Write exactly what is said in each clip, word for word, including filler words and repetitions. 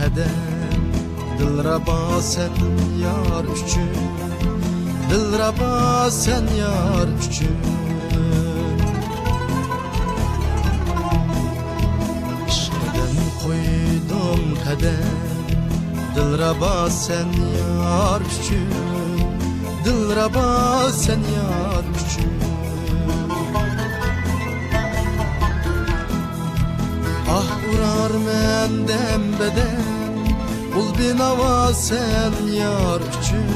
قەدەم، دىلرەبا سەن يار ئۈچۈن، دىلرەبا سەن يار ئۈچۈن. ئىشقىدىن قويدۇم قەدەم، دىلرەبا سەن يار ئۈچۈن، دىلرەبا سەن يار ئۈچۈن. ئاھ ئۇرارمەن دەم بەدەم، ئۇل بىناۋا سەن يار ئۈچۈن.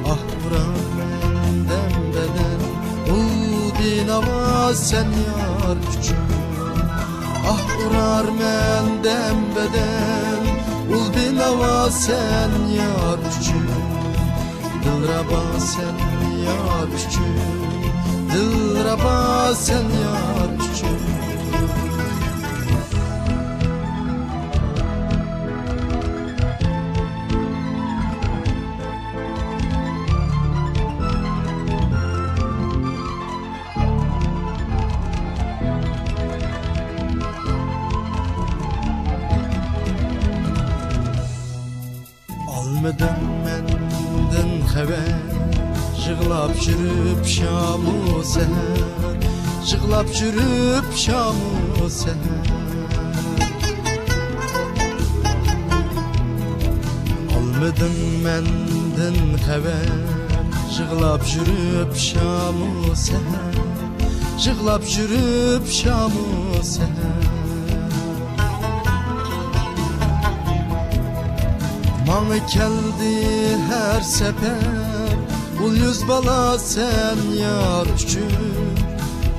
ئاھ ئۇرارمەن دەم بەدەم، ئۇل بىناۋا سەن يار ئۈچۈن. ئاھ ئۇرارمەن دەم بەدەم، ئۇل بىناۋا سەن يار ئۈچۈن. دىلرەبا سەن يار ئۈچۈن، دىلرەبا سەن يار ئۈچۈن. ئالمىدىڭ مەندىن خەۋەر، يىغلاپ يۈرۈپ شامۇ سەھەر، يىغلاپ يۈرۈپ شامۇ سەھەر. ئالمىدىڭ مەندىن خەۋەر، يىغلاپ يۈرۈپ شامۇ سەھەر، يىغلاپ يۈرۈپ شامۇ سەھەر. ماڭا كەلدى ھەر سەپەر، ئۇل يۈز بالا سەن يار ئۈچۈن.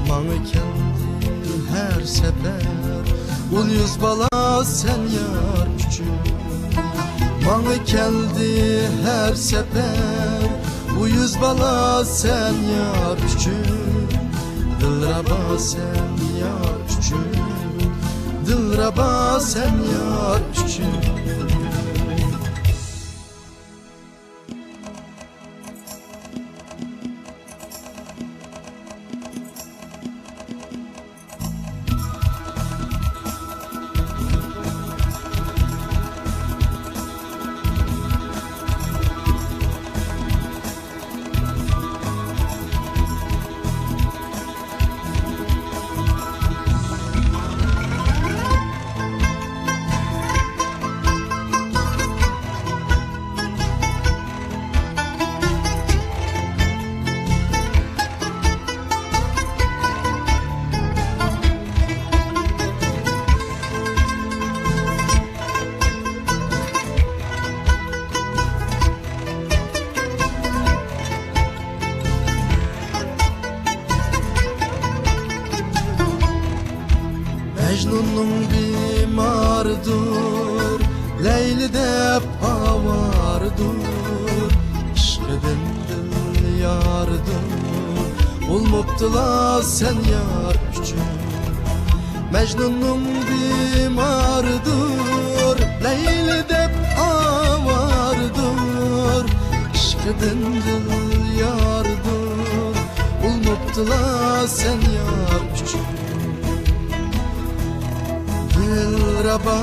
ماڭا كەلدى ھەر سەپەر، ئۇل يۈز بالا سەن يار ئۈچۈن. ماڭا كەلدى ھەر سەپەر، ئۇ يۈز بالا سەن يار ئۈچۈن. دىلرەبا سەن يار ئۈچۈن، دىلرەبا سەن يار ئۈچۈن. مەجنۇننىڭ بىمارىدۇر، لەيلى دەپ ئاۋارىدۇر. ئىشقىدىن دىل يارىدۇر، ئۇل مۇپتىلا سەن يار ئۈچۈن. مەجنۇننىڭ بىمارىدۇر، لەيلى دەپ ئاۋارىدۇر. ئىشقىدىن دىل يارىدۇر، ئۇل مۇپتىلا سەن يار ئۈچۈن. دىلرەبا